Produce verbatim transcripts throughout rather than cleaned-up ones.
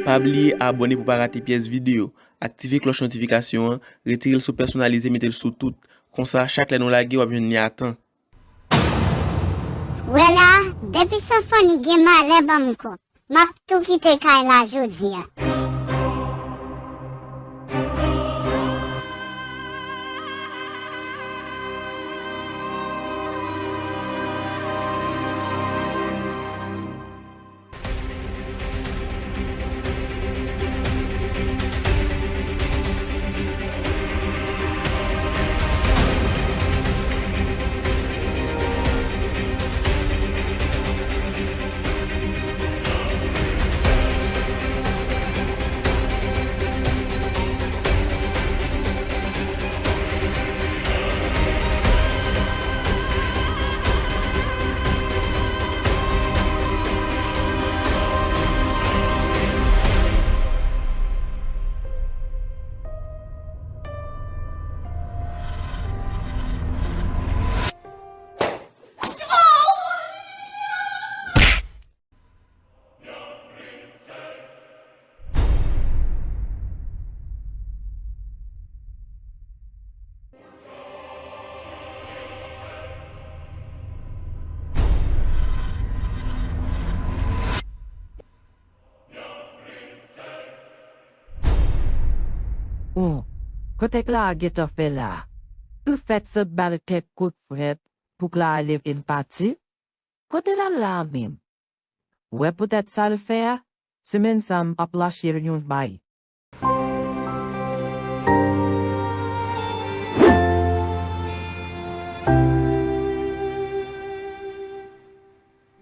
Pa bliye abòne pou w pa rate pyès videyo. Aktive klòch notifikasyon an, retire l sou pèsonalize, mete l sou tout. Konsa, chak lè nou lage, w ap jwenn li a tan. Wè la, depi Sofoni gen malè ban m kò, m ap tou kite kay la jodi a. Oh, kote Clara gentan fè la? Ou fèt sot ba l kèk kout frèt pou Clara leve l pati? Kote l al la a menm? Ou wè poutèt sa l fè a? Semèn sa a m p ap lache l yon bay.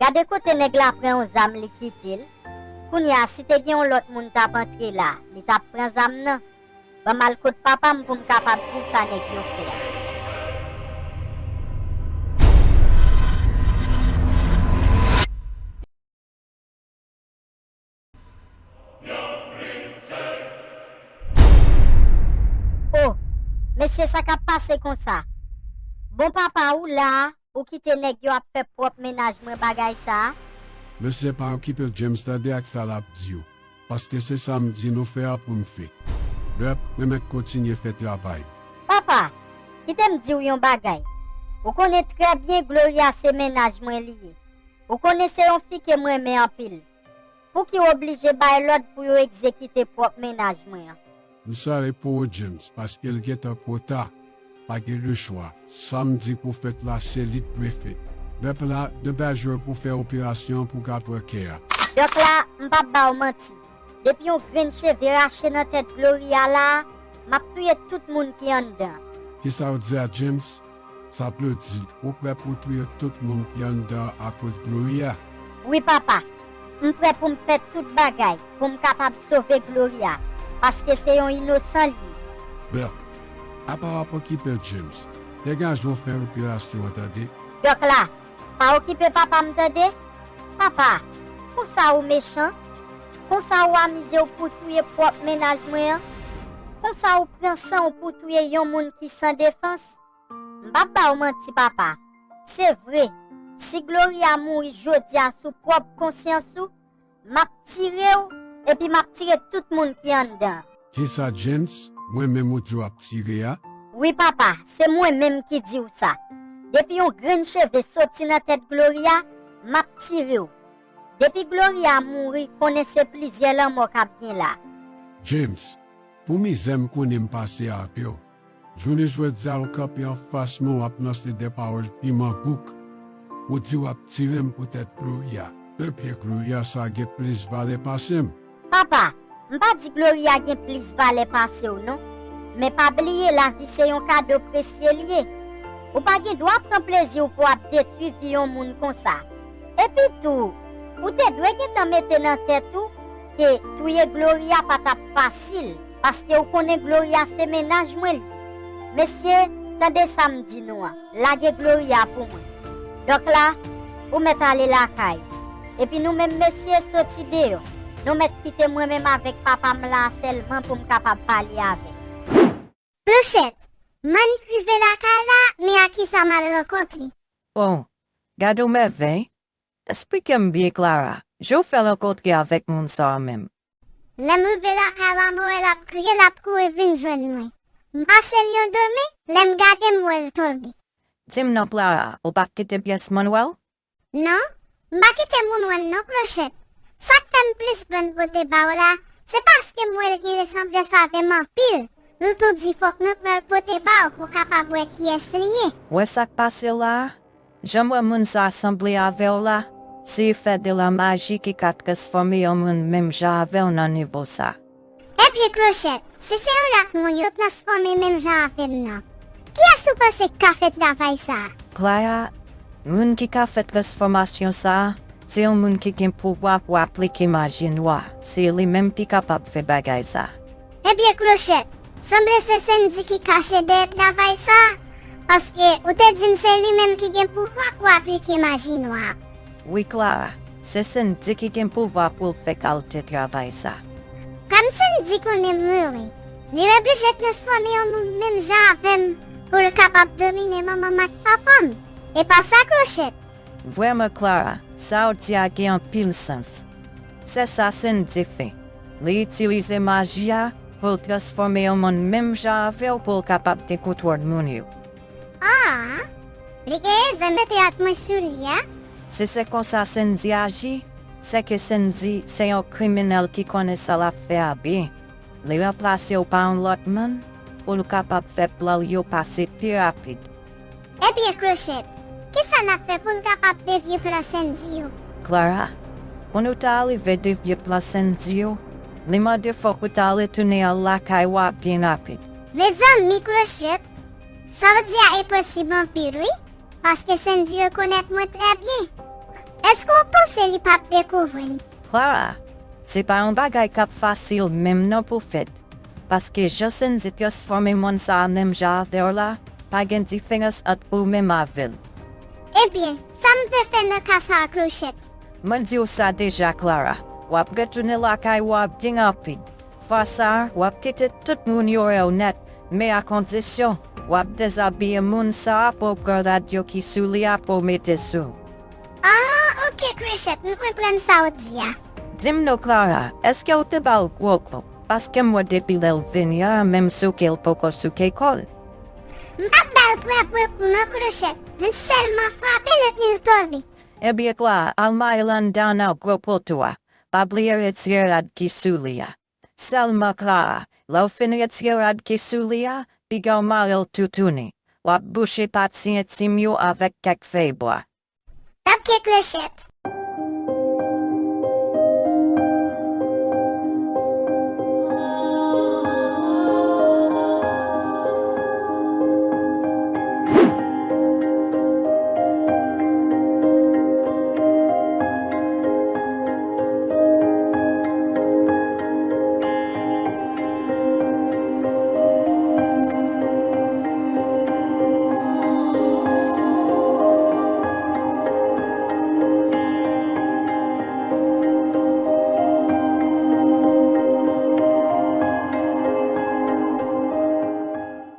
Gade kote nèg la pran yon zam li kite l. Kounye a si te gen yon lòt moun t ap antre la, li t ap pran zam nan. Ban m al kot papa m pou m kapab di l sa nèg yo fè a. Oh, mesye sa k ap pase konsa? Bon papa ou la a, ou kite nèg yo ap fè pwòp mennaj mwen bagay sa a? Mesye pa okipe James tande ak sa l ap di w. Paske se sa m di nou fè a pou m fè. Bèp, mwen mèt kontinye fè travay. Papa, kite m di w yon bagay. Ou konnen trè byen Gloria se mennaj mwen li ye. Ou konnen se yon fi ke m renmen anpil. Pouki w oblije bay lòd pou yo egzekite pwòp mennaj mwen an? M sòri pou ou, James, paske l gentan twò ta. Pa gen lechwa. Sa m di pou fèt la, se li k dwe fèt. Bèp la, degaje w pou fè operasyon an pou gad wè kè a. Dòk la, m p ap ba w manti. Depi yon grenn cheve rache nan tèt Gloria la a, m ap touye tout moun ki anndan. Kisa w di a, James? Sa vle di, ou prè pou touye tout moun ki anndan an akoz Gloria? Wi, papa. M prè pou m fè tout bagay pou m kapab sove Gloria, paske se yon inosan l ye. Bèp, apa w ap okipe James? Degaje w fè operasyon an, tande? Dòk la, pa okipe papa m, tande? Papa, konsa ou mechan? Konsa ou amize w pou touye pwòp mennaj mwen an? Konsa ou pran san w pou touye yon moun ki san defans? M p ap ba w manti, papa. Se vre, si Gloria mouri jodi a sou pwòp konsyans ou, m ap tire w, epi m ap tire tout moun ki anndan. Kisa, James? Mwen menm ou di w ap tire a? Wi, papa, se mwen menm ki di w sa. Depi yon grenn cheve soti nan tèt Gloria, m ap tire w. Depi Gloria mouri, konnen se plizyè lanmò k ap gen la. James, pou mizè m konnen m pase avè w. Jounen jodi a, ou kanpe anfas mwen, w ap lanse de pawòl piman bouk. Ou di w ap tire m poutèt Gloria. Ebyen, Gloria sa gen plis valè pase m. Papa, m pa di Gloria gen plis valè pase w non. Men pa bliye lavi se yon kado presye l ye. Ou pa gen dwa pran plezi w pou w ap detwi vi yon moun konsa. Epi tou, ou te dwe gentan mete nan tèt ou ke touye Gloria pa t ap fasil, paske ou konnen Gloria se mennaj mwen l ye. Mesye, tande sa m di nou an, lage Gloria pou mwen. Dòk la, ou mèt ale lakay ou. Epi nou menm mesye soti deyò. Nou mèt kite mwen menm avèk papa m la a sèlman pou m kapab pale avè l. Planchèt, Mwen rive lakay la, men a kisa m al rankontre? Oh, gade w mèvèy. Esplike m byen, Clara, jan w fè rankontre avèk moun sa a menm? Lè m rive lakay la, m wè l ap kriye, l ap kouri vin jwenn mwen. M pase l yon do men, lè m gade, m wè l tonbe. Di m non, Clara, ou pa t kite pyès moun wè w? Non, m pa kite moun wè l non, Klochèt. Sa k fè m plis pran pote ba w la, se paske m wè l gen resanblans avè m anpil. Nou tou di fòk nou pran pote ba w pou w kapab wè kiyès li ye. Wè sa k pase w la a? Jan m wè moun sa a sanble avè w la, se efè de la maji ki ka transfòme yon moun menm jan avè w nan nivo sa a. Ebyen, Klochèt, si se yon lòt moun yo transfòme menm jan avè m nan, kiyès ou panse k ka fè travay sa a? Clara, moun ki ka fè transfòmasyon sa a, se yon moun ki gen pouvwa pou aplike maji nwa. Se li menm ki kapab fè bagay sa a. Ebyen, Klochèt, sanble se Sendy ki kache dèyè travay sa a, paske ou te di m se li menm ki gen pouvwa pou aplike maji nwa a. Wi, Clara, se Sendy ki gen pouvwa pou l fè kalite travay sa. Kòm Sendy konnen m, wi, wi. Li oblije transfòme yon moun menm jan avè m pou l kapab domine manman m ak papa m. E pa sa, Klochèt? Vrèman, Clara, sa w di a gen anpil sans. Se sa Sendy fè. Li itilize maji a pou l transfòme yon moun menm jan avè w pou l kapab gen kontwòl moun yo. Ah, li gen rezon mete ak mwen sou li a. Si se konsa Sendy aji, se ke Sendy se yon kriminèl ki konnen sa l ap fè a byen. Li ranplase w pa yon lòt moun pou l kapab fè plan l yo pase pi rapid. Ebyen, Klochèt, kisa n ap fè pou n kapab devye plan Sendy yo? Clara, pou nou ta rive devye plan Sendy yo, li mande fòk ou ta retounen al lakay w a byen rapid. Mezanmi, Klochèt, sa w di a enposib anpil, wi, paske Sendy rekonèt mwen trè byen. Èske w panse li p ap dekouvri m? Clara, se pa yon bagay k ap fasil menm non pou fèt, paske jan Sendy transfòme moun sa a menm jan avè w la, pa gen diferans ant ou menm avè l. Ebyen, sa m dwe fè nan ka sa a, Klochèt? Mwen di w sa deja, Clara, w ap retounen lakay w a byen rapid. Fwa sa a, w ap kite tout moun yo wè w nèt, men a kondisyon, w ap dezabiye moun sa a pou w pran rad yo ki sou li a pou w mete sou w. Ah, oke, Klochèt, m konprann sa w di a. Di m non, Clara, èske w te ba l gwo kou? Paske m wè depi lè l vini a, menm souke l poko souke kò l. M pa t ba l twò gwo kou non, Klochèt, m sèlman frape l epi l tonbe. Ebyen, Clara, al mare l anndan nan gwo poto a. Pa bliye retire rad ki sou li a. Sèlman, Clara, lè w fin retire rad ki sou li a, piga w mare l toutouni. W ap bouche pati entim yo avèk kèk fèy bwa. Tap ke Klochèt.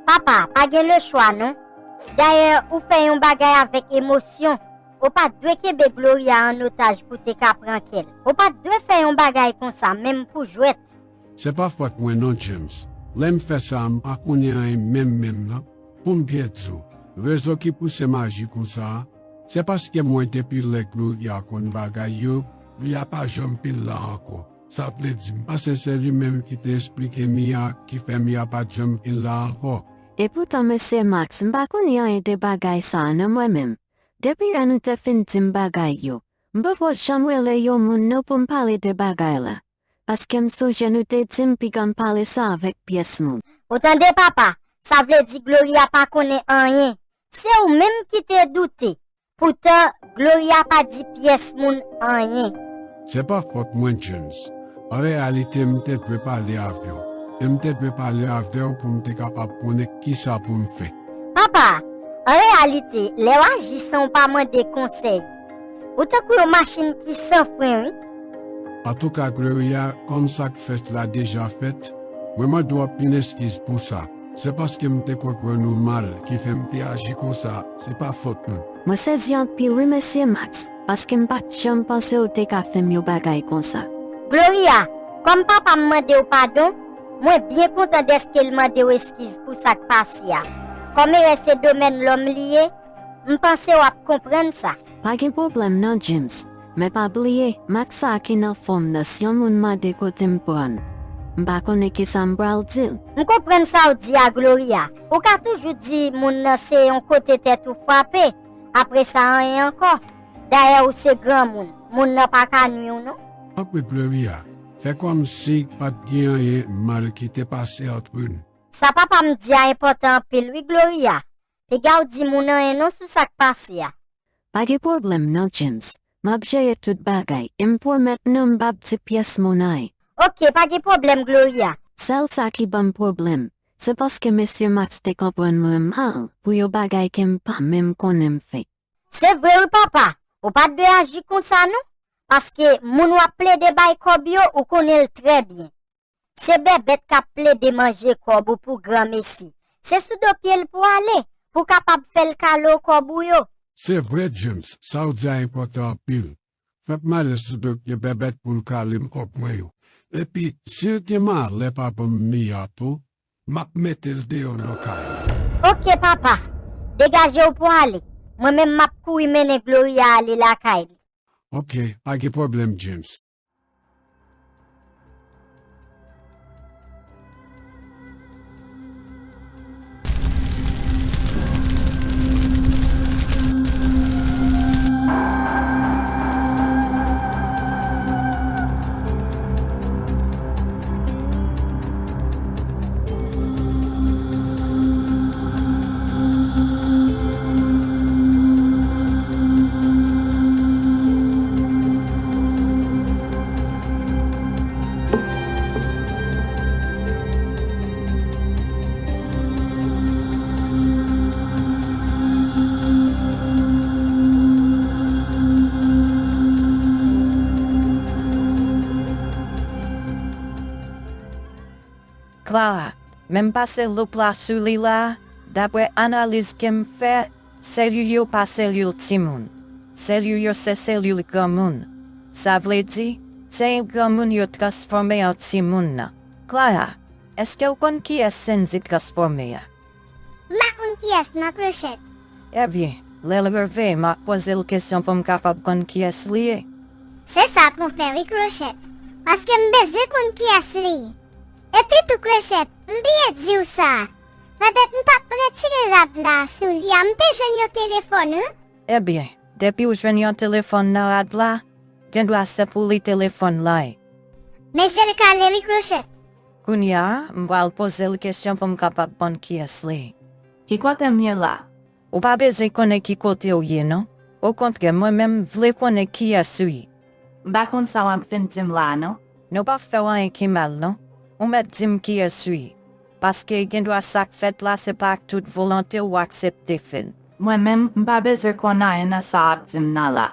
Papa, pa gen lechwa non. Dayè, ou fè yon bagay avèk emosyon. Ou pa t dwe kenbe Gloria an otaj pou te ka pran kè l. Ou pa t dwe fè yon bagay konsa, menm pou jwèt. Se pa fòt mwen non, James. Lè m fè sa, m pa konnen anyen menm menm nan. Pou m byen di w, rezon ki pouse m aji konsa a, se paske mwen depi lè Gloria konn bagay yo, li a pa janm vin la ankò. Sa vle di, m panse se li menm ki te esplike Mia, ki fè Mia pa t janm vin la ankò. Epoutan, mesye Max, m pa konnen anyen de bagay sa a non mwen menm. Depi lè nou te fin di m bagay yo, m poko janm rele yon moun non pou m pale de bagay la. Paske m sonje nou te di m piga m pale sa avèk pyès moun. Ou tande, papa? Sa vle di Gloria pa konnen anyen. Se ou menm ki te doute. Poutan, Gloria pa di pyès moun anyen. Se pa fòt mwen, James. An reyalite, m te dwe pale avè w. E m te dwe pale avè w pou m te kapab konnen kisa pou m fè. Papa, an reyalite, lè w aji san w pa mande konsèy, ou tankou yon machin ki san fren, wi. Antouka, Gloria, kòm sa k fèt la deja fèt, mwen mande w anpil eskiz pou sa. Se paske m te konprann ou mal ki fè m te aji konsa, se pa fòt mwen. Mwen sezi anpil wi, mesye Max, paske m pa t janm panse w te ka fè m yon bagay konsa. Gloria, kòm papa m mande w padon, mwen byen kontan dèske l mande w eskiz pou sa k pase a. Kòm erè se domèn lòm li ye, m panse w ap konprann sa. Pa gen pwoblèm non, James. Men pa bliye, Max sa a ki nan fòm nan, si yon moun mande kote m pran l, m pa konnen kisa m pral di l. M konprann sa w di a, Gloria. Ou ka toujou di moun nan se yon kote tèt ou frape. Apre sa, anyen ankò. Dayè, ou se granmoun. Moun nan pa ka nwi w non. Tanpri, Gloria, fè kòmsi pa t gen anyen mal ki te pase ant nou. Sa papa m di a enpòtan anpil wi, Gloria. Piga w di moun anyen non sou sa k pase a. Pa gen pwoblèm non, James. M ap jere tout bagay e m pwomèt nou m p ap di pyès moun anyen. Oke, pa gen pwoblèm, Gloria. Sèl sa ki ban m pwoblèm, se paske mesye Max te konprann mwen mal pou yon bagay ke m pa menm konnen m fè. Se vre wi, papa. Ou pa t dwe aji konsa non. Paske moun w ap plede bay kòb yo, ou konnen l trè byen. Se bèbèt k ap plede manje kòb ou pou granmesi. Se sou do pye l pou ale, pou w kapab fè l kale w kòb ou yo. Se vre, James, sa w di a enpòtan anpil. Fè m ale sou do pye bèbèt pou l kale m kòb mwen yo. Epi, si l gen malè pa ban m miya tou, m ap mete l deyò nan kay la. Oke, papa. Degaje w pou ale. Mwen menm m ap kouri mennen Gloria ale lakay li. Oke, pa gen pwoblèm, James. Clara, menm pase loup la sou li la, daprè analiz ke m fè, selil yo pa selil timoun. Selil yo se selil granmoun. Sa vle di, se yon granmoun yo transfòme an timoun nan. Clara, èske w konn kiyès Sandy transfòme a? M pa konn kiyès non, Clochette. Ebyen, lè l rive, m ap poze l kesyon pou m kapab konn kiyès li ye. Se sa pou w fè wi, Clochette, paske m bezwen konn kiyès li ye. Epi tou, Clochette, m bliye di w sa. Pandan m t ap retire rad la sou li a, m te jwenn yon telefòn, wi. Ebyen, depi w jwenn yon telefòn nan rad la, gendwa se pou li telefòn lan ye. Men je l kale wi, Clochette. Kounye a, m pral poze l kesyon pou m kapab konn kiyès li ye. Ki kote m ye la? Ou pa bezwen konnen ki kote w ye non. Okontrè, mwen menm m vle konnen kiyès ou ye. M pa konn sa w ap vin di m la a non. Nou p ap fè w anyen ki mal non. Ou mèt di m kiyès ou ye. Paske gendwa sa k fèt la se pa ak tout volonte w aksepte fè l. Mwen menm, m pa bezwen konn anyen nan sa w ap di m nan la.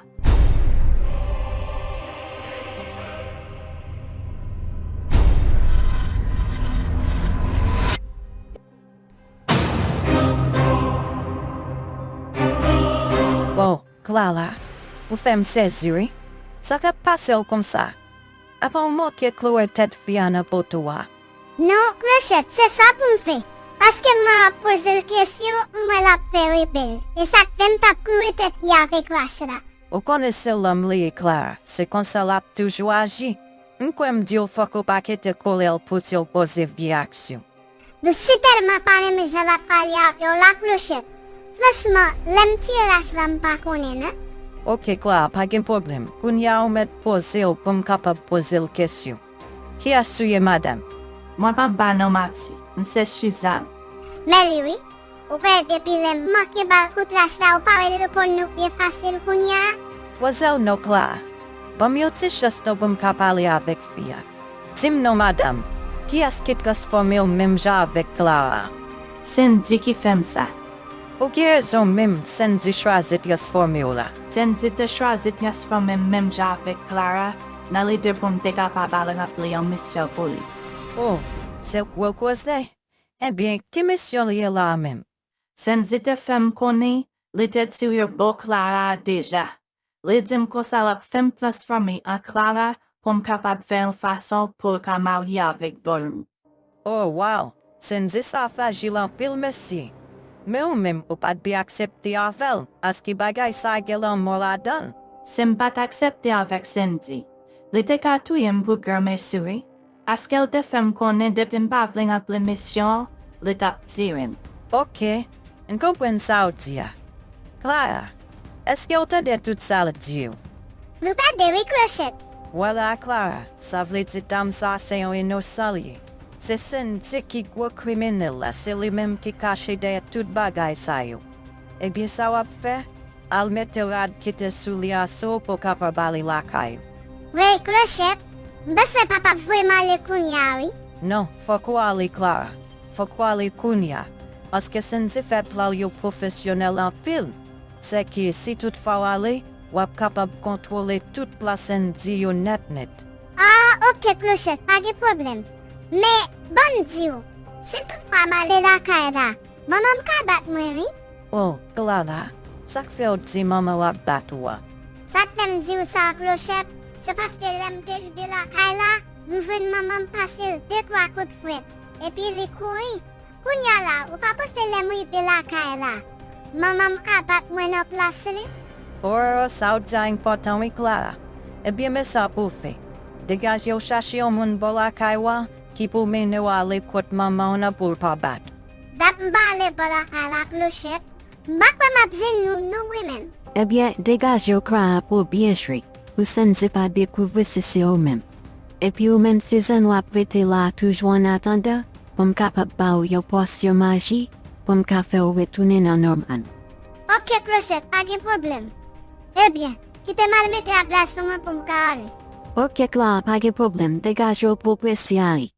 Wow, Clara, ou fè m sezi wi. Sa k ap pase w konsa? Apa w manke kloure tèt fi a nan poto a? Non, Clochette, se sa pou m fè. Paske m wè w ap poze l kesyon, m wè l ap fè rebèl. E sa k fè m t ap kloure tèt li avèk rach la. Ou konnen se lòm li ye, Clara. Se konsa l ap toujou aji. M kwè m di w fòk ou pa kite kolè l pouse w poze vye aksyon. Nou sitèlman pa renmen jan l ap pale avè w la, Clochette. Franchman, lè m tire rach la, m pa konnen non. Oke, Clara, pa gen pwoblèm. Kounye a ou mèt poze w pou m kapab poze l kesyon. Kiyès ou ye, madanm? Mwen p ap ba non manti. M se Suzanne. Men li wi. Ou kwè depi lè m manke ba l kout rach la, ou pa wè l reponn nou byen fasil kounye a? Poze w non, Clara. Ban m yon ti chans non pou m ka pale avèk fi a. Di m non, madanm, kiyès ki transfòme w menm jan avèk Clara? Sandy ki fè m sa. Ou gen rezon menm, Sandy chwazi transfòme w la. Sandy te chwazi transfòme m menm jan avèk Clara, nan lide pou m te kapab al ranpli yon misyon pou li. O, se gwo koze. Ebyen, ki misyon l ye la a menm? Senzi te fè m konnen li te tire bò Clara a deja. Li di m konsa l ap fè m transfòme an Clara pou m kapab fè yon fason pou l ka marye avèk Dorn. Oh, wow! Senzi sa frajil anpil, mesye. Men ou menm, ou pa t vle aksepte avè l, paske bagay sa a gen lanmò ladan l. Si m pa t aksepte avèk Senzi, li te ka touye m pou granmesi wi. Paske l te fè m konnen depi m pa vle ranpli misyon an, li t ap tire m. Oke, m konprann sa w di a. Clara, èske w tande tout sa l di w? M tande wi, Klochèt. Vwala, Clara, sa vle di dam sa a se yon inosan l ye. Se Senzi ki gwo kriminèl la, se li menm ki kache dèyè tout bagay sa yo. Ebyen, sa w ap fè? Al mete rad ki te sou li a sou w pou w kapab ale lakay ou. Wey, Klochèt, m panse papa ap voye m ale kounye a wi. Non, fòk ou ale, Clara. Fòk ou ale kounye a. Paske Senzi fè plan l yo pwofesyonèl anpil. Sèke si toutfwa w ale, w ap kapab kontwole tout plan Senzi yo nèt nèt. Ah, oke, Klochèt, pa gen pwoblèm. Men, ban m di w, si toutfwa m ale lakay la, manman m ka bat mwen wi. Oh, Clara, sa k fè w di manman w ap bat ou a? Sa k fè m di w sa, Klochèt, se paske lè m te rive lakay la, m jwenn manman m pase l de twa kout frèt, epi li kouri. Kounye a la, ou pa panse lè m rive lakay la, manman m ka bat mwen nan plas li? Oh, sa w di a enpòtan wi, Clara. Ebyen, men sa pou w fè. Degaje w chache yon moun bò lakay ou a ki pou mennen w ale kot manman w nan pou l pa bat ou. Dat m pa ale bò lakay la, Klochèt. M pa kwè m ap jwenn youn non mwen menm. Ebyen, degaje w, Clara, pou w byen jwe, pou Senzi pa dekouvri si se ou menm. Epi ou menm, Suzanne, w ap rete la a toujou annatandan, pou m kapab ba w yon pòsyon maji, pou m ka fè w retounen nan nòmal. Oke, Klochèt, pa gen pwoblèm. Ebyen, kite m al mete rad la sou mwen pou m ka ale. Oke, Clara, pa gen pwoblèm, degaje w pou w prese ale.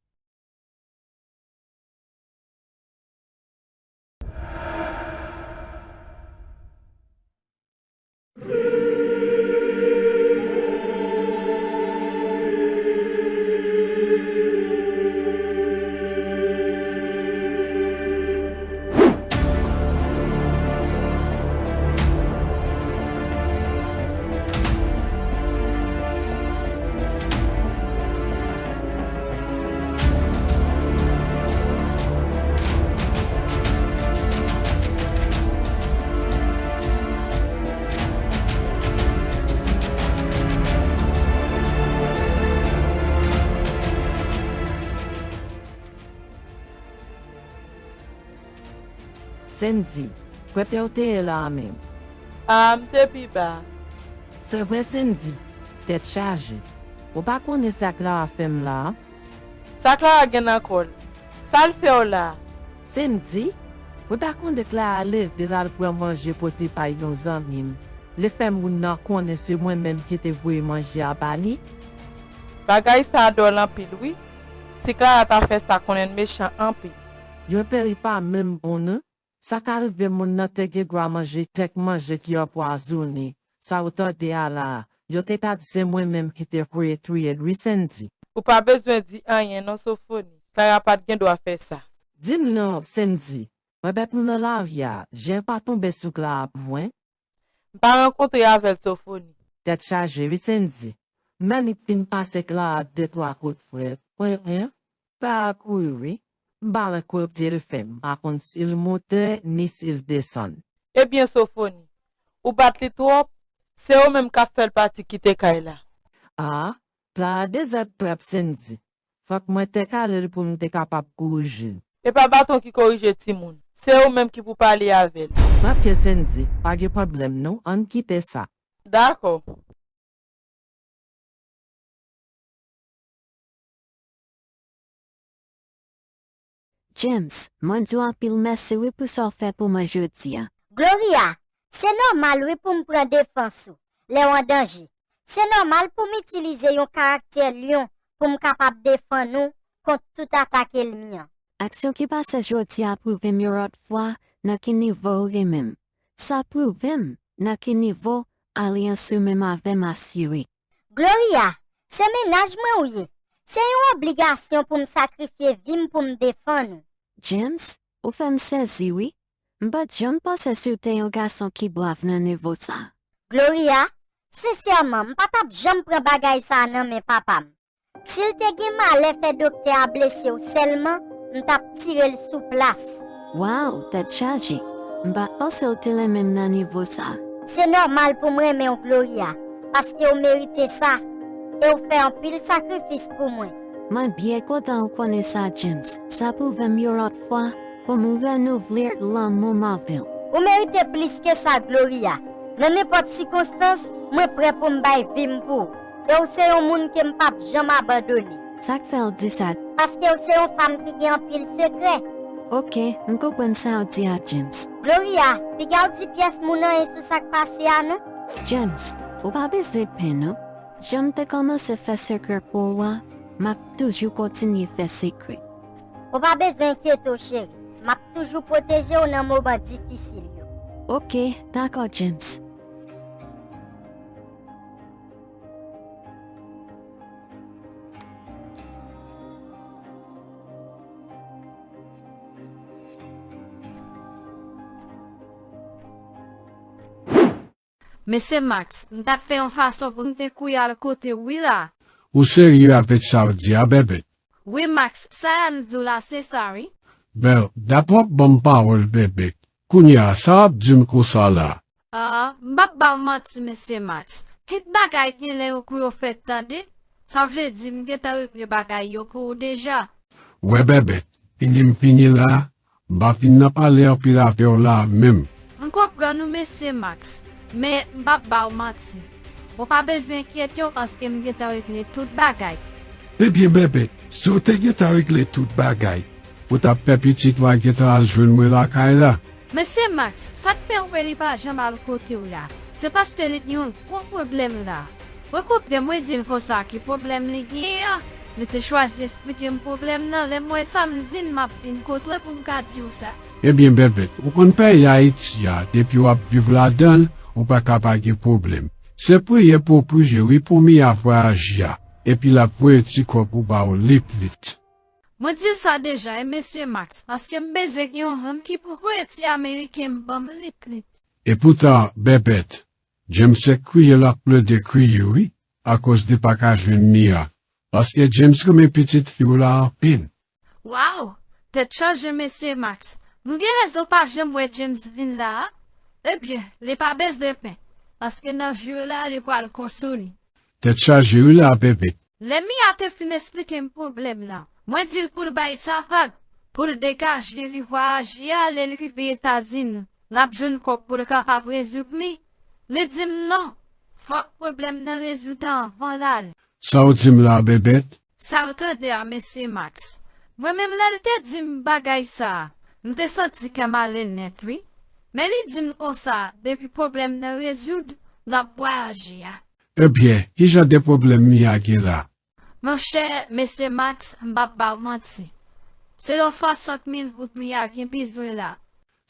Senzi, kote w te ye la a menm? A, m te pi ba. Se vre, Senzi? Tèt chaje. Ou pa konnen sa Clara fè m la a? Sa Clara gen nan kò l? Sa l fè w la a? Senzi, ou pa konnen Clara leve l al pran manje pote bay yon zanmi m. Li fè moun nan konnen se mwen menm ki te voye manje a ba li. Bagay sa a dwòl anpil wi. Si Clara ta fè sa konnen l mechan anpil. Yon peri pa menm bon non. Sa ka rive moun nan te gen dwa manje kèk manje ki anpwazonnen. Sa ou tande a la a, yo te ka di se mwen menm ki te voye touye l wi, Senzi. Ou pa bezwen di anyen non, Sofoni. Clara pa t gen dwa fè sa. Di m non, Senzi. Mwen mèt m nan lari a, je pa tonbe sou Clara pou mwen? M pa rankontre avè l, Sofoni. Tèt chaje wi, Senzi. Men li fin pase Clara de twa kout frèt. Wen, wen. Clara kouri wi. M pa wè kote l fè. M pa konn si l monte ni si l desann. Ebyen, Sofoni, ou bat li twòp. Se ou menm k ap fè l pati kite kay la. A, Clara dezèd twòp, Senzi. Fòk mwen te kale l pou m te kapab korije l. E pa baton ki korije timoun. Se ou menm ki pou pale avè l. Oke, Senzi, pa gen pwoblèm non, ann kite sa. Dakò. James, mwen di w anpil mèsi wi pou sa w fè pou mwen jodi a. Gloria, se nòmal wi pou m pran defans ou lè w an danje. Se nòmal pou m itilize yon karaktè lyon pou m kapab defann ou kont tout atak ènmi an. Aksyon ki pase jodi a pwouve m yon lòt fwa nan ki nivo w ye menm. Sa pwouve m nan ki nivo alyans ou menm avè m asire. Gloria, se mennaj mwen ou ye. Se yon obligasyon pou m sakrifye vi m pou m defann ou. James, ou fè m sezi wi. M pa t janm panse si w te yon gason ki brav nan nivo sa. Gloria, sensèman, m pa t ap janm pran bagay sa a nan men papa m. Si l te gen malè fè doktè a blese w sèlman, m t ap tire l sou plas. Waw, tèt chaje. M pa t panse w te renmen m nan nivo sa. Se nòmal pou m renmen w, Gloria, paske w merite sa, e w fè anpil sakrifis pou mwen. Mwen byen kontan w konnen sa, James. Sa pwouve m yon lòt fwa pou m renouvle lanmou m avè w. Ou merite plis ke sa, Gloria. Nan nenpòt sikonstans, mwen prè pou m bay vi m pou ou. E w se yon moun ke m p ap janm abandone. Sa k fè w di sa? Paske w se yon fanm ki gen anpil sekrè. Oke, m konprann sa w di a, James. Gloria, piga w di pyès moun anyen sou sa k pase a non. James, ou pa bezwen pè non. Jan m te kòmanse fè sekrè pou ou a, m ap toujou kontinye fè sekrè. Ou pa bezwen enkyete w, cheri. M ap toujou pwoteje w nan moman difisil yo. Oke, dakò, James. Mesye Max, m t ap fè yon fason pou m te kouri al kote w wi la. Ou serye avèk sa w di a, Bèbèt? Wi Max, sa a m di w la se sa wi. Bèl, dapre w ap ban m pawòl Bèbèt. Kounye a, sa w ap di m konsa la? Aa, m p ap ba w manti Mesye Max. Tout bagay genlè yo pou yo fèt tande. Sa vle di m gentan regle bagay yo pou ou deja. Wè Bèbèt, fini m fini la, m pa fin nan pale anpil avè w la a menm. M konprann ou Mesye Max, men m p ap ba w manti. Ou pa bezwen enkyete w paske m gentan regle tout bagay. Ebyen Bèbèt, si w te gentan regle tout bagay, ou t ap fè pitit ou a gentan al jwenn mwen lakay la. Mesye Max, sa k fè w wè li pa janm al kote w la? Se paske li gen yon gwo pwoblèm la. Mwen koute mwen di l konsa ki pwoblèm li genyen an. Li te chwazi esplike m pwoblèm nan, lè m wè sa m di l m ap vin kote w pou m ka di w sa. Ebyen Bèbèt, ou konn peyi Ayiti a, depi w ap viv ladan l, ou pa ka pa gen pwoblèm. Se priye pou w priye wi pou Mia vwayaje a, epi l ap voye ti kòb ou ba w liplit. Mwen di l sa deja e Mesye Max, paske m bezwen gen yon moun ki pou voye ti ameriken m ban m liplit. Epoutan Bèbèt, James se kriye l ap plede kriye wi, akoz li pa ka jwenn Mia, paske James renmen pitit fi w la anpil. Waw, tèt chaje Mesye Max, m gen rezon pa janm wè James vin la a? Ebyen, li pa bezwen pè, paske nan vi w la li pral konsole. Tèt chaje wi la Bèbèt. Lè Mia te fin esplike m pwoblèm lan, mwen di l pou l bay sa vag, pou l degaje li vwayaje a, lè l rive Etazini, l ap jwenn kòb pou l kapab rezoud li. Li di m non, fòk pwoblèm nan rezoud anvan l ale. Sa w di m la Bèbèt? Sa w tande a Mesye Max? Mwen menm lè l te di m bagay sa a, m te santi kè m ale nèt wi. Men li di m konsa, depi pwoblèm nan rezoud, l ap vwayaje a. Ebyen, ki jan de pwoblèm Mia gen la? Monchè, Mesye Max, m p ap ba w manti. Se yon swasant mil goud Mia gen bizwen la.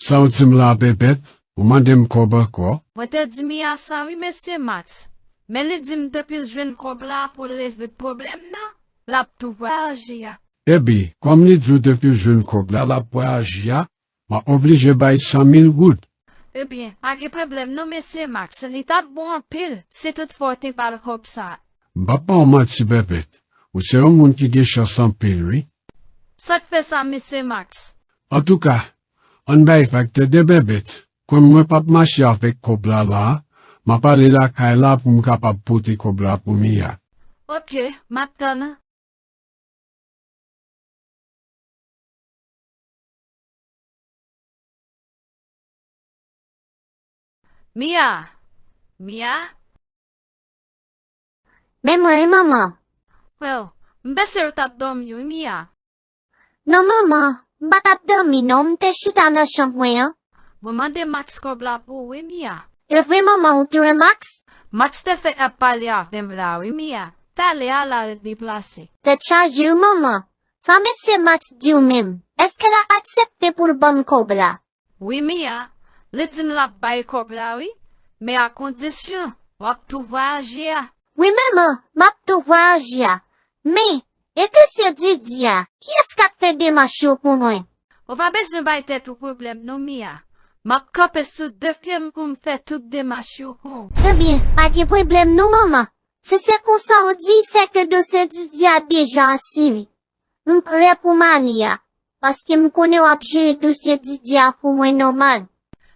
Sa w di m la Bèbèt? Ou mande m kòb ankò? Mwen te di Mia sa wi Mesye Max. Men li di m depi l jwenn kòb la pou l rezoud pwoblèm nan, l ap tou vwayaje a. Ebyen, kòm li di w depi l jwenn kòb la l ap vwayaje a, m a oblije bay san mil goud. Ebyen, pa gen pwoblèm non Mesye Max, li t ap bon anpil si toutfwa w te ba l kòb sa a. M p ap ba w manti Bèbèt, ou se yon moun ki gen chans anpil wi. Sa k fè sa Mesye Max? Antouka, ann bay vag tande Bèbèt, kòm mwen p ap mache avèk kòb la la a, m ap ale lakay la pou m kapab pote kòb la pou Mia. Oke, m ap tann ou. Mia! Mia! Men mwen wi manman. Well, m panse w t ap dòmi wi Mia. Non manman, m pa t ap dòmi non, m te chita nan chanm mwen an. Mwen mande Max kòb la pou ou wi Mia. E vre manman ou te wè Max? Max te fèk ap pale avè m la wi Mia. Talè a l al deplase. Tèt chaje wi manman. Sa mesye Max di w menm? Èske l ap aksepte pou l ban m kòb la? Wi Mia, li di m l ap bay kòb la wi, men a kondisyon w ap tou vwayaje a. Wi manman, m ap tou vwayaje a. Men, e kesyon Didi a, kiyès k ap fè demach yo pou mwen? Ou pa bezwen bay tèt ou pwoblèm non, Mia. M ap kanpe sou de pye m pou m fè tout demach yo pou ou. Ebyen, pa gen pwoblèm non, manman. Si se konsa ou di, se ke dosye Didi a deja asire. M prè pou m ale a, paske m konnen w ap jere dosye Didi a pou mwen nòmal.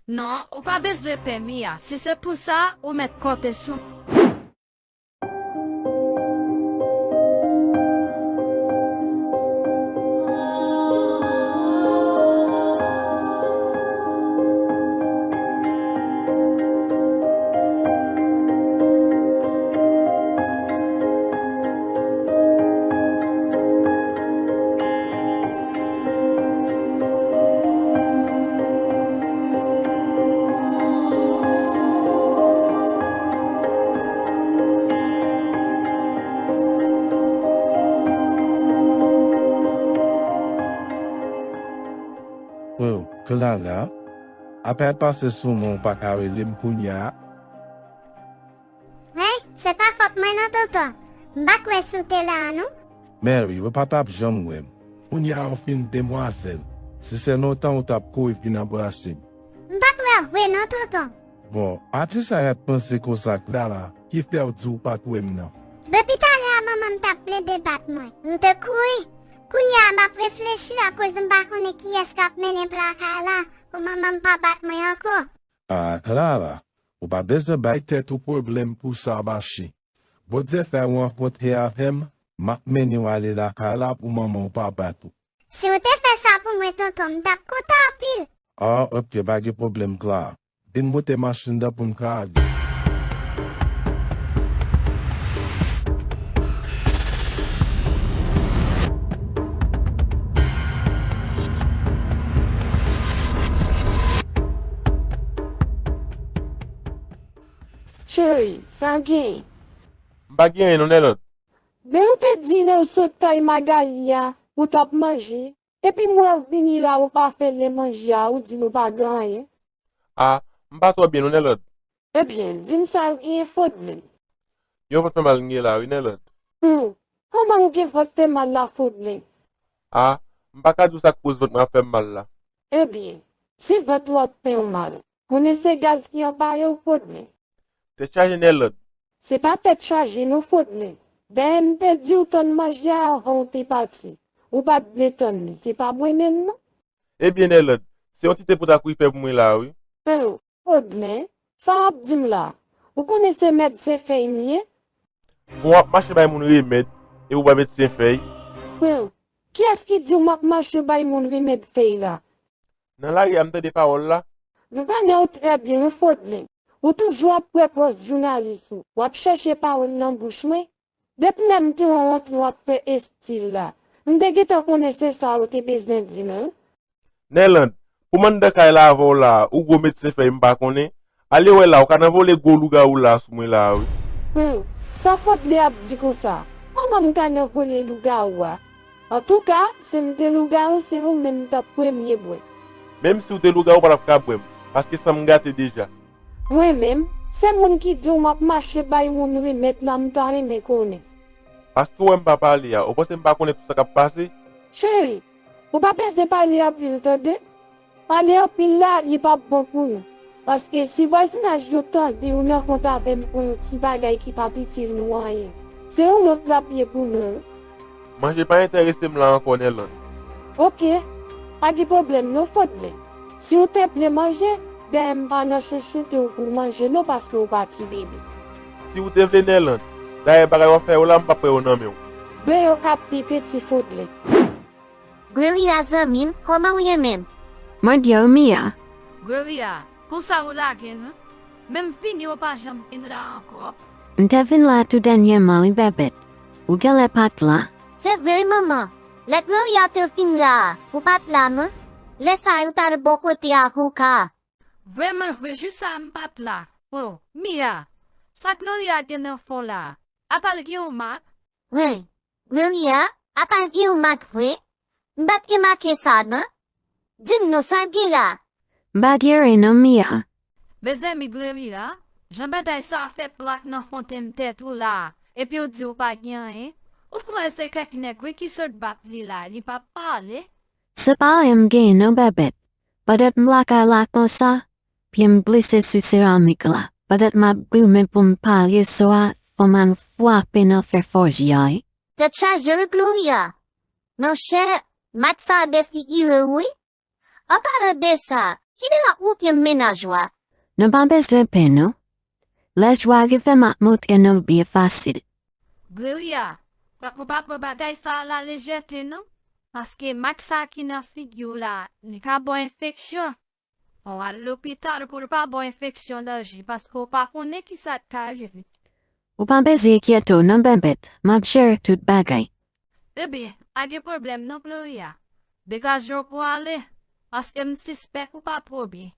Non, ou pa bezwen pè, Mia. Si se pou sa, ou mèt konte sou mwen. Oh, Clara, apèl pase sou mwen, ou pa ka rele m kounye a? Hey, se pa fòt mwen non, tonton. M pa t wè si w te la a, non. Mary, ou pa t ap janm wè m. Kounye a ou fin demwazèl. Si se lontan ou t ap kouri vin anbrase m. M pa t wè w vre non, tonton. Bon, a kisa w ap panse konsa, Clara, ki fè w di w pa t wè m nan? Depi talè a, manman m t ap plede bat mwen. M te kouri. Kounye a, m ap reflechi akoz m pa konnen kiyès k ap mennen m lakay la pou manman m pa bat mwen ankò. Ah, Clara, ou pa bezwen bay tèt ou pwoblèm pou sa mache. Bondye fè w rankontre avè m, m ap mennen w ale lakay la pou manman w pa bat ou. Si w te fè sa pou mwen, tonton, m t ap kontan anpil. Ah, ok, pa gen pwoblèm, Clara. Vin moute machin nan pou n ka ale. Cheri, sa gen? M pa gen anyen non, Nèland. Men ou te di lè w sot kay Magali a, ou t ap manje, epi m wè w vini la, ou pa fè lè manje a, ou di m ou pa gen anyen. A, m pa twò byen non, Nèland. Ebyen, di m sa w genyen, Fodlen. Yon vant fè mal m gen la, wi, Nèland. Hum, kòman w gen vant fè mal la, Fodlen? A, m pa ka di w sa k koz vant mwen ap fè m mal la. Ebyen, si vant ou ap fè w mal, konnen se gaz ki anpaye w, Fodlen. Tèt chaje, Nèland. Se pa tèt chaje non, Fodlen. Dayè m te di w tann manje a avan w te pati. Ou pa t vle tann li, se pa mwen menm non. Ebyen, Nèland, se yon ti te pou ta kouri fè pou mwen la, wi. Oh, Fodlen, sa w ap di m la? Ou konnen se medsen fèy m ye? Bon, w ap mache bay moun remèd, epi w pa medsen fèy? Hum, kiyès ki di w m ap mache bay moun remèd fèy la? Nan lari a, m tande pawòl la. M konnen w trè byen, wi, Fodlen. Ou toujou ap pran pòz jounalis ou. W ap chèche pawòl nan bouch mwen. Depi lè m te wè w antre w ap fè estil la, m te gentan konnen se sa w te bezwen di m, wi. Nèland, pou m anndan kay la avè w la a, ou gwo medsen fèy m pa konnen? Ale wè la, ou ka nan vole gwo lougawou la a sou mwen la a, wi. Hum, sa Fodlen ap di konsa? Kòman m ka nan vole lougawou a? Antouka, si m te lougawou, se ou menm m t ap premye bwè. Menm si w te lougawou, w pa t ap ka bwè m, paske san m gate deja. Mwen menm, se moun ki di w m ap mache bay moun remèd la m ta renmen konnen. Paske w wè m pa pale a, ou panse m pa konnen tout sa k ap pase? Cheri, ou pa bezwen pale anpil, tande? Pale anpil la, li p ap bon pou nou. Paske si vwazinaj yo tande ou nan kont avè m pou yon ti bagay ki p ap itil nou anyen, se yon lòt l ap ye pou nou, wi. Manje pa enterese m la ankò, Nèland. Oke, pa gen pwoblèm non, Fodlen. Si w te vle manje, dayè m pa nan chenchente w pou w manje non, paske w pa ti bebe. Si w te vle, Nèland, dayè bagay w ap fè yo la, m p ap pran yo nan men w. Ben yo k ap pi piti, Fodlen. Gloria zanmi m, kòman w ye menm? Mwen byen wi Mia. Gloria, konsa ou lage m? Menm fini ou pa janm vin la ankò. M te vin la tou dènyèman wi bèbèt. Ou genlè pa t la. Se vre wi manman. Lè Gloria te fin la a, ou pa t la non. Lè sa a ou t al bò kote Akoka. Vrèman vre, jou sa a m pa t la. Oh, Mia, sa Gloria gen nan fon la a? Apa l gen yon mak? Wi. Gloria, apa l gen yon mak vre? M pa t remake sa non. Di m non, sa l gen la? M pa gen anyen non, Mia. Mezanmi, Gloria, jan bagay sa a fè plak nan fontenn tèt ou la a, epi w di w pa gen anyen? Ou kwè se kèk nèg wi ki sot bat li la, li p ap pale? S, Se pa anyen m genyen non, Bèbèt. Pandan m lakay la konsa, pye m glise sou seramik la. Pandan m ap goumen pou m pale so a, fò m al frape nan fè fòji a, wi. Tèt chaje wi, Gloria. Monchè, Mak sa dèfigire w wi. An palan de sa, kilè w ap montre m mennaj ou a? Nou pa bezwen pè non. Lè jou a rive m ap montre nou l byen fasil. Gloria, fòk ou pa pran bagay sa a la lejète non, paske Mak sa ki nan figi w la, li ka ba w enfeksyon. Fò w al lopital pou l pa ba w enfeksyon danje, paske w pa konnen kisa k ka rive. Ou pa bezwen enkyete w non, Bèbèt, m ap jere tout bagay. Ebyen, pa gen pwoblèm non, Gloria. Degaje w pou w ale, paske m sispèk ou pa twò byen.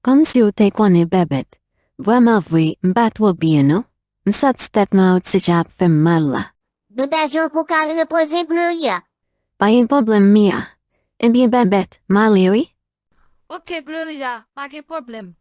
Kòmsi w te konnen, Bèbèt. Vrèman vre, m pa twò byen non. M santi tèt mwen yon ti jan ap fè m mal la. Degaje w pou w ka al repoze, Gloria. Pa gen pwoblèm, Mia. Ebyen, Bèbèt, m ale wi. Oke, Gloria, pa gen pwoblèm.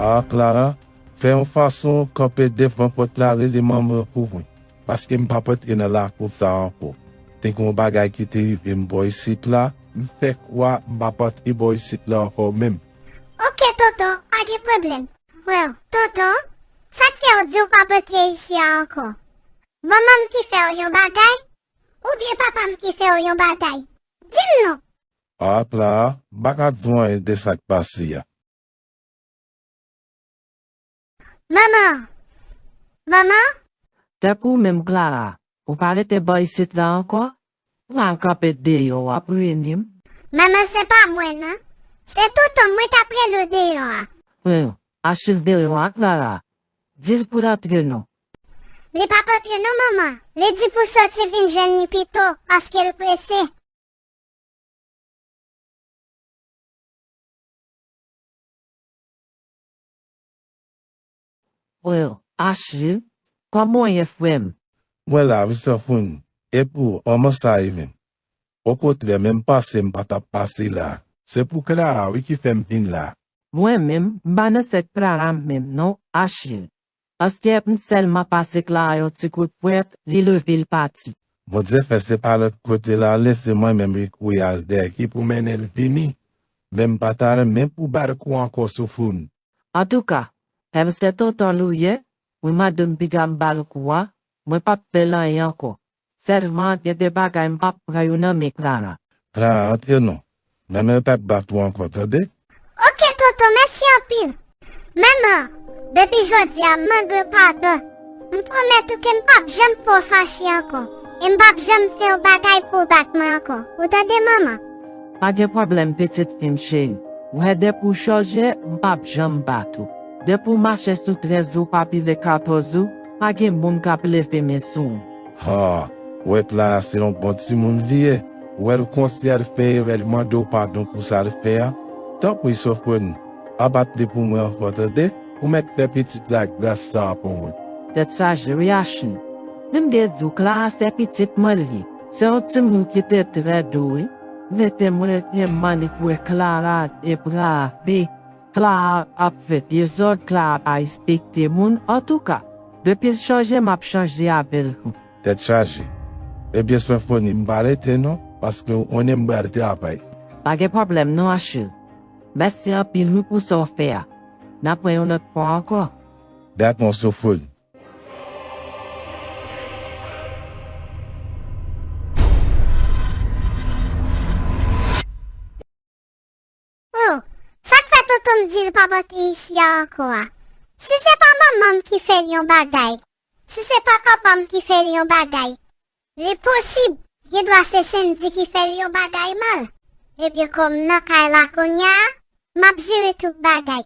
A, Clara, fè yon fason kanpe devan pòt la, rele manman pou mwen, paske m p ap antre nan lakou sa a ankò. Te gen yon bagay ki te rive m bò isit la, m fè kwa m p ap antre bò isit la ankò menm. Oke, tonton, pa gen pwoblèm. Frè, tonton, sa k fè w di w p ap antre isi a ankò? Manman m ki fè w yon bagay? Oubyen papa m ki fè w yon bagay? Di m non. A, Clara, m pa ka di w anyen de sa k pase a. Manman! Manman! Tankou menm, Clara, ou pa rete bò isit la ankò? Ou al kanpe deyò, w ap rele m. Manman, se pa mwen non. Se tonton mwen k ap rele w deyò a. Humm, Achil deyò a, Clara. Di l pou l antre non. Li p ap antre non, manman. Li di pou w soti vin jwenn li pito, paske l prese. Frè, Achil, kòman w ye, frè m? Mwen la wi, Sofoni. E pou ou, kòman sa ye menm? Okontrè, menm pase m pa t ap pase la. Se pou Clara wi ki fè m vin la. Mwen menm, m pa nan sèt Clara menm non, Achil. Paske m sèlman pase Clara yon ti kout pwent, li leve l pati. Bondye fè se pa lòt kote l ale, se mwen menm li kouri al dèyè ki pou mennen l vini. Men m pa ta renmen pou ba l kou ankò, Sofoni. Antouka, kòm se tonton l ou ye, ou mande m piga m ba l kou a, mwen p ap fè l anyen ankò. Sèlman, gen de bagay m p ap pran yo nan men Clara. Clara, antre non. Manman yo p ap bat ou ankò, tande? Oke, tonton, mèsi anpil. Manman, depi jodi a, m mande w padon. M pwomèt ou ke m p ap janm fè w fache ankò. E m p ap janm fè w bagay pou w bat mwen ankò. Ou tande, manman? Pa gen pwoblèm, pitit fi m cheri. Ou wè, depi w chanje, m p ap janm bat ou. Depi w mache sou trèz ou pa pile katòz ou, pa gen moun k ap leve men sou ou. Ha, ou wè Clara se yon bon timoun li ye. Ou wè l konsyan l fè erè, l mande w padon pou sa l fè a. Tanpri, Sofoni, pa bat li pou mwen ankò, tande? Ou mèt fè pitit la gras sa a pou mwen. Tèt chaje wi, Achil. Men m te di w, Clara se pitit mwen li ye. Se yon timoun ki te trè dou wi. Mete mwen tèlman li kwè Clara deprave. Clara ap fè dezòd, Clara pa respekte moun. Antouka, depi l chanje, m ap chanje avè l tou. Tèt chaje. Ebyen, Sofoni, m pa rete non, paske ou konnen m pral travay. Pa gen pwoblèm non, Achil. Mèsi anpil wi pou sa w fè a. N ap wè yon lòt fwa ankò. Dakò, Sofoni. Oh, sa k fè tonton m di l p ap antre isi a ankò a? Si se pa manman m ki fè l yon bagay, si se pa papa m ki fè l yon bagay, li posib, gen dwa se Sendy ki fè l yon bagay mal. Ebyen, kòm m nan kay la kounye a, m ap jere tout bagay.